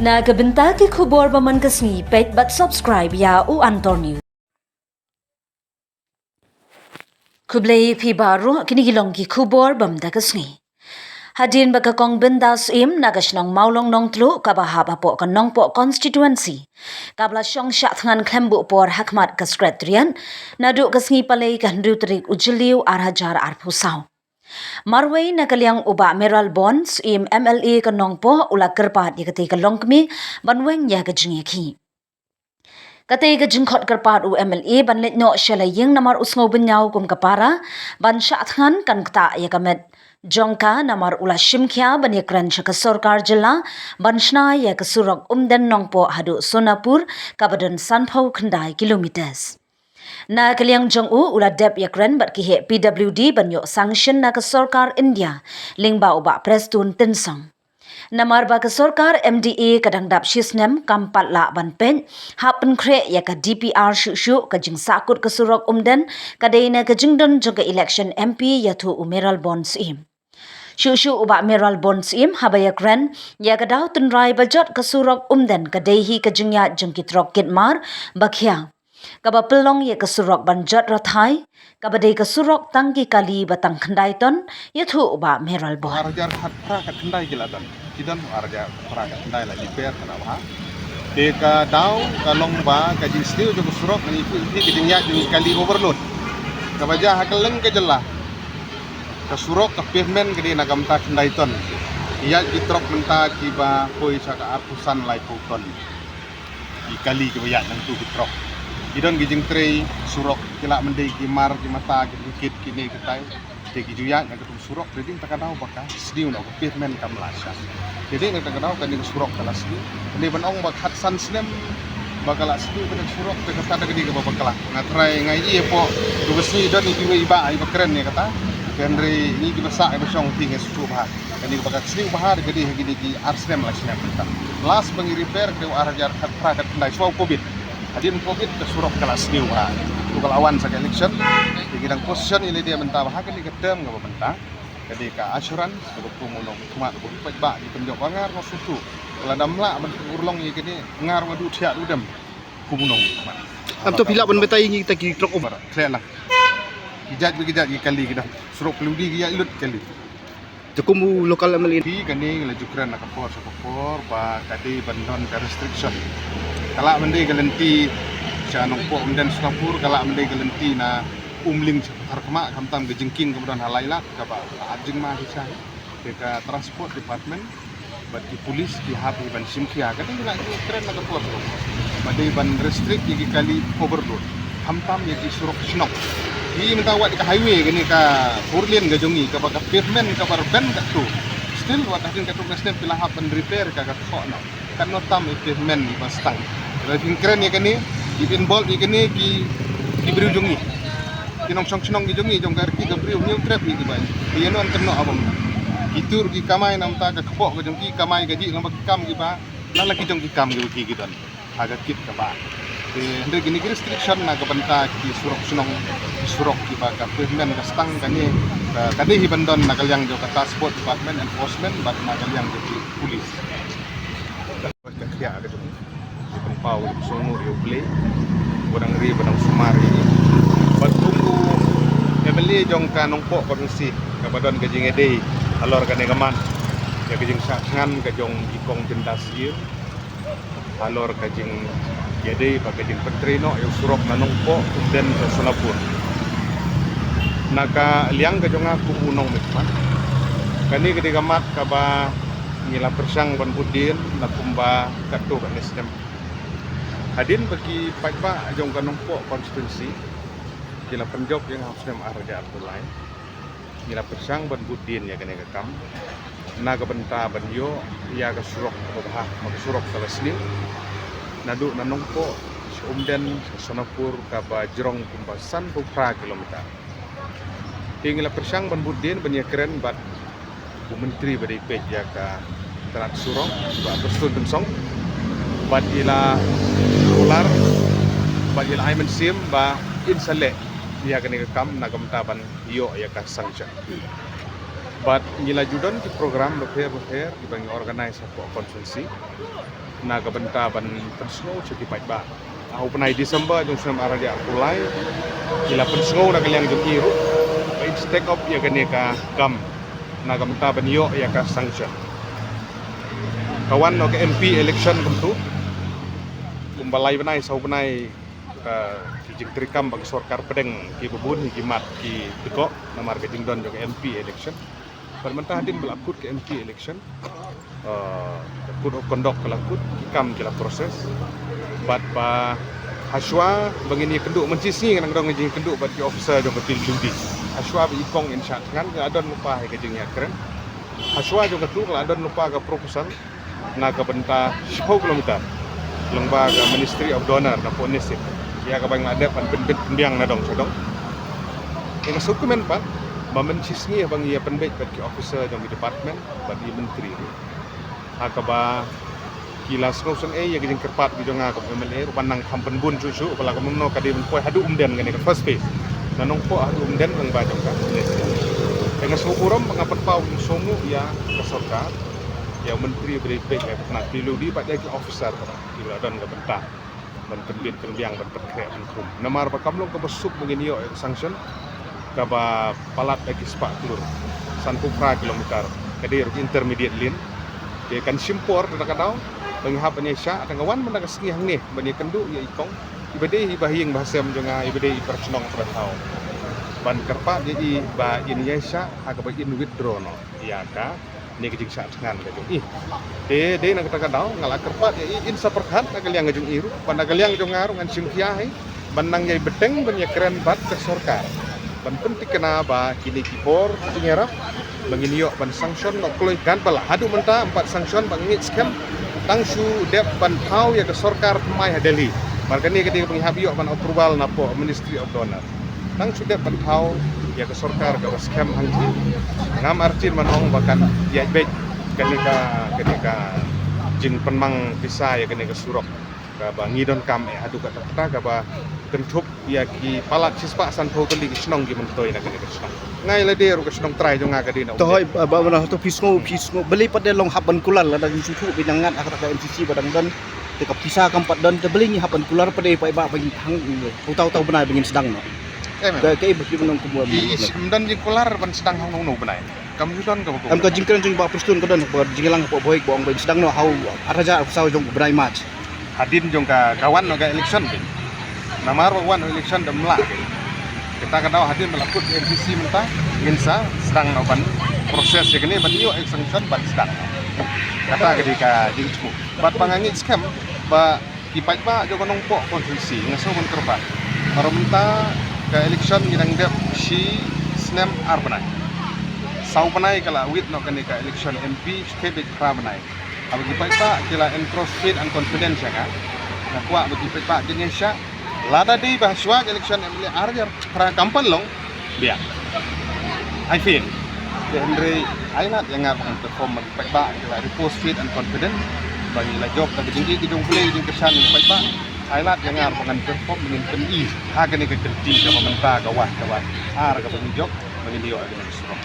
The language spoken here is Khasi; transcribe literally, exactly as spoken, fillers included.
Na ka bynta ki khubor ba man ka sngi, peit bad subscribe ïa u Antor News. Khublei phi baroh, kine ki long ki khubor ba mynta ka sngi. Hadien ba ka Kong Bindas Syiem na ka shnong Mawlong Nongtluh kaba hap hapoh ka Nongpoh constituency, kaba la shong shah thngan khlem buh por ha khmat ka Secretariat, naduh ka sngi Palei ka hynriew tarik u Jylliew ar hajar arphew saw. Marwei na ka liang u Bah Mayralborn Syiem M L A ka Nongpoh u la kyrpad ïa katei ka longkmie ban weng ïa ka jingïakhih. Katei ka jingkhot kyrpad u M L A ban leit noh sha la ïing namar u sngew bynñiaw kum ka para ban shah thngan kan ktah ïa ka met jong ka namar u la shim khia ban ïakren sha ka sorkar jylla ban shna ïa ka surok Umden Nongpoh haduh Sonapur kaba don sanphew khyndai kilometers. Na ka liang jong u u la dep ïakren bad ki heh P W D ban ïoh sanction na ka sorkar India lyngba u Bah Prestone Tynsong. Namar ba ka sorkar M D A ka dang dap shisnem kam pat lah ban peit hap pynkhreh ïa ka D P R shuh shuh, ka jingsahkut ka surok Umden ka dei na ka jingdon jong ka election M P ïathuh u Mayralborn Syiem. Shuh shuh u Bah Mayralborn Syiem haba ïakren ïa ka daw tynrai ba jot ka surok Umden ka dei hi ka jingïaid jong ki trok kit mar ba khia, kaba pynlong ïa ka surok ban jot rathai, kaba dei ka surok tang ki kali ba tang khyndai ton, ïathuh u Bah Mayralborn. Ar hajar khatphra khatkhyndai ki la don. Ki don ar hajar khatphra khatkhyndai la repair ka daw ha. Te ka daw ka long ba ka jingsniew jong ka surok ngi phi ka jingïaid jong ki kali overload. Kaba jia ha kylleng ka jylla, ka surok ka pavement ka dei na ka bynta khyndai ton. Ïaid ki trok mynta kiba poi sha ka arphew san laiphew ton. Ki kali kiba ïaid nangtu ki trok. Ki don ki jingtrei surok, ki lah ban dei ki mar, ki mata, ki bukit, kine kitai. Te ki ju ïaid na katum surok, te dei na kata ka daw ba ka sniew na ka pavement kam lah shah. Te dei na kata ka daw kane ka surok ka la sniew. Kane ban ong ba khatsan snem ba ka la sniew kane ka surok, te kata ka dei kaba bakla. Nga tharai nga ïohi hapoh, tu ka sngi don ïa kiwei i bah iba kren ïa kata. Hynrei ngi kiba sah iba shong phi ngi sngewthuh bha. Kane kaba ka sniew bha ka dei ha kine ki ar snem lai snem mynta. Last ba ngi repair ka dei u ar hajar khatphra khatkhyndai, shuwa u Covid. Hadien Covid ka surok ka la sniew bha. Tu ka la wan sa ka election. Te ngi dang position ïa lade mynta ba ha kane ka term kaba mynta, ka dei ka assurance kaba kum u nongmihkhmat uba u paidbah ngi pynjop ba nga ruh nga sngewthuh. Ka la dam lah ban urlong ïa kane, nga ruh nga duh thiah duh dem kum u nongmihkhmat. Am to phi lah ban batai ïa ngi kita ki trok um. Khleh lang. Ki jait ba ki jait ki kali ki dang. Surok kali ki jait lut kali. Te kum u local M L A. Phi kane ngi la ju kren na ka por sha ka por ba ka dei ban don ka restriction. Ka lah ban dei ka lynti sha Nongpoh Umden Sonapur, ka lah ban dei ka lynti na Umling sha Patharkhmah, khamtam ka jingkieng kaba don ha Lailad kaba la at jingma hi sha. Te ka Transport Department bad ki police ki hap hi ban shim khia. Kane ngi la ju kren na ka por sha ka por ba dei ban restrict ïa ki kali overload, khamtam ïa ki surok shnong. Ki mynta wat ka highway kane ka four lane ka jong ngi kaba ka pavement kaba rben katto. Still wat hadien katto ka snem ki la hap ban repair ka ka thoh noh. Katno tam ïa pavement iba stang. Lada phin kren ïa kane, ki involve ïa kane ki, ki briew jong ngi. Ki nongshong shnong ki jong ngi, jong ka riti ka briew Hynñiewtrep ngi kiba. Ki ïa non kynnoh abang. Ki tur ki kamai namar ka kpoh ka jong ki, kamai kajih namar ki kam kiba la la ki jong ki kam kiba ki ki don ha ka kit kaba. Te hynrei kine ki restriction na ka bynta ki surok shnong, ki surok kiba ka pavement ka stang kane, ka, ka dei hi ban don na ka liang jong ka Transport Department, enforcement bad na ka liang jong ki police. Ka khia ka jong ki pynpaw, ki pynshong ïa U Blei ba dang ri ba dang sumar ïa ngi. Bad kum u M L A jong ka Nongpoh constituency kaba don ka jingïadei halor kane ka mat ïa ka jingshah thngan ka jong i Kong Bindas Syiem halor ka jingïadei bad ka jingpyntrei noh ïa u surok na Nongpoh Umden sha Sonapur. Na ka liang ka jong nga kum u nongmihkhmat, kane ka dei ka mat kaba ngi la pyrshang ban bud dien na kumba katto katne snem. Hadien ba ki paidbah jong ka Nongpoh constituency ki la pynjop ïa nga ha u snem ar hajar arphew lai, ngi la pyrshang ban bud dien ïa kane ka kam na ka bynta ban ïoh ïa ka surok kaba bha, ka surok kaba sniew naduh na Nongpoh sha Umden sha Sonapur kaba jrong kumba sanphew phra kilometer. Te ngi la pyrshang ban bud dien ban ïakren bad u Myntri ba dei peit ïa ka tnat surok, Bah Prestone Tynsong, bad i la kular bad i la ai mynsiem ba in sa leh ïa kane ka kam na ka bynta ban ïoh ïa ka sanction. Bad ngi la ju don ki program bapher bapher kiba ngi organise hapoh constituency na ka bynta ban pynsngew sha ki paidbah. Ha u bnai December jong u snem ar hajar arphew lai, ngi la pynsngew na ka liang jong i ruh ba in step up ïa kane ka kam na ka bynta ban ïoh ïa ka sanction. Ka wan noh ka M P election kumtu, kumba lai bnai saw bnai, ka, ki jingtreikam ba ka sorkar pdeng kiba bun hi ki mad ki dkoh namar ka jingdon jong ka M P election. Bad mynta hadien ba la kut ka M P election, eh, ka Code of Conduct ka la kut, ki kam ki la process. Bad ba hashwa ba ngin ïakynduh, mynta shi sngi ngan dang don ka jingïakynduh bad ki officer jong ka P W D. Hashwa ba i kong in shah thngan, ka la don lypa hi ka jingïakren. Hashwa jong katu ka la don lypa ka proposal na ka bynta shiphew kilometer lyngba ka Ministry of DoNER na Port Nation, ïa kaba ngi la dep ban pynbit pynbiang na dong sha dong. Ïa ka sngewkmen pat ba mynta shi sngi haba ngi ïa pynbeit bad ki officer jong ki department bad ki myntri, ha kaba ki la sngewsynei ïa ka jingkyrpad ka jong nga kum M L A ruh ban nang kham pynbun shuh shuh, ba la kumno ka dei ban poi haduh Umden kane ka first phase. Na Nongpoh haduh Umden lyngba jong ka Port Nation. Te nga sngewburom ba nga pynpaw sngewbha ïa ka sorkar, ïa u myntri ba dei peit ïa ka tnat P W D bad ïa ki officer ba ki la don ka bynta ban pynbit pynbiang, ban pynkhreh pynkhrum. Namar ba kam long kaba suk ba ngin ïoh ïa ka sanction kaba palat da ki spah klur sanphew phra kilometer, ka dei ruh intermediate lane. Te kan shim por da ka daw ba ngi hap ban ïa shah, tang ka wan mynta ka sngi hangne ban ïakynduh ïa i kong, iba dei iba ha ïing ba ha sem jong nga, iba dei i para shnong para thaw, ban kyrpad ïa i ba in ïa shah ha kaba in withdraw noh ïa kane ka jingshah thngan ka jong i. Te dei na kata ka daw nga la kyrpad ïa i, in sa pyrkhat na ka liang ka jong i ruh, bad na ka liang jong nga ruh ngan shim khia hi ban nang ïai bteng ban ïakren bad ka sorkar ban pynthikna ba kine ki por ki jingïarap ba ngin ïoh ban sanction noh kloi, katba la haduh mynta ym pat sanction. Ba nga ngeit skhem tang shu dep ban thaw ïa ka sorkar thymmai ha Delhi. Namar kane ka dei kaba ngi hap ïoh ban approval na poh Ministry of DoNER. Tang shu dep ban thaw ïa ka sorkar kaba skhem hangtei. Ngam artin ban ong ba kan ïaid beit kane ka, kane ka jingpynmang pisa ïa kane ka surok kaba ngi donkam eh haduh katta katta, kaba kynthup ïa ki palat shispah sanphew tylli ki shnong ki myntoi na kane ka shnong. Nga ïa lade ruh ka shnong trai jong nga ka dei na. To hoi, ba, ba, ba, to phi sngew, phi sngew, balei pat de long hap ban kular lada ngi sngewthuh ba nang ngat ha kata ka M C C ba dang don. Te ka pisa kam pat don, te balei ngi hap ban kular pat de, paidbah, ba ngin thang, uta uta u bnai ba ngin sdang noh. Em, em. Ka, kaei ba phi ban ong kumno? Ki, ki, ym don jingkular ban sdang ha uno uno u bnai. Kam ju don kaba. Em, ka jingkren jong Bah Prestone ka don, ba jingïalang hapoh Bhoi ba ong ba ngin sdang noh ha u ar hajar arphew saw jong u bnai March. Hadien jong ka, ka wan noh ka election, namar ba wan election da ym lah. Kata ka daw hadien ba la kut M C C mynta ngin sa sdang noh ban process ïa kane ban ïoh ïa ka sanction ban sdang. Kata ka dei ka jingthmu. Bad ba nga ngeit skhem ba ki paidbah jong ka Nongpoh constituency nga sngew ban kyrpad. Namar mynta ka election ngi dang dep shi snem ar bnai. Saw bnai ka la wit noh kane ka election M P, shibit phra bnai. Haba ki paidbah ki la entrust faith and confidence ïa nga, nga kwah ba ki paidbah kin ïa shah. Lada dei ba shuwa ka election M L A ar hajar phra kam pat long, biang. I feel. Te hynrei ai lad ïa nga ba ngan perform, ba ki paidbah ki la repose faith and confidence ba ngi la jop da ka jingïeit ka jong U Blei, ka jingkyrshan ki paidbah. Ai lad ïa nga ba ngan perform, ba ngin pyni ha kane ka kynti kaba mynta, ka wah kaba ar kaba ngi jop, ba ngin ïoh ïa kane ka surok.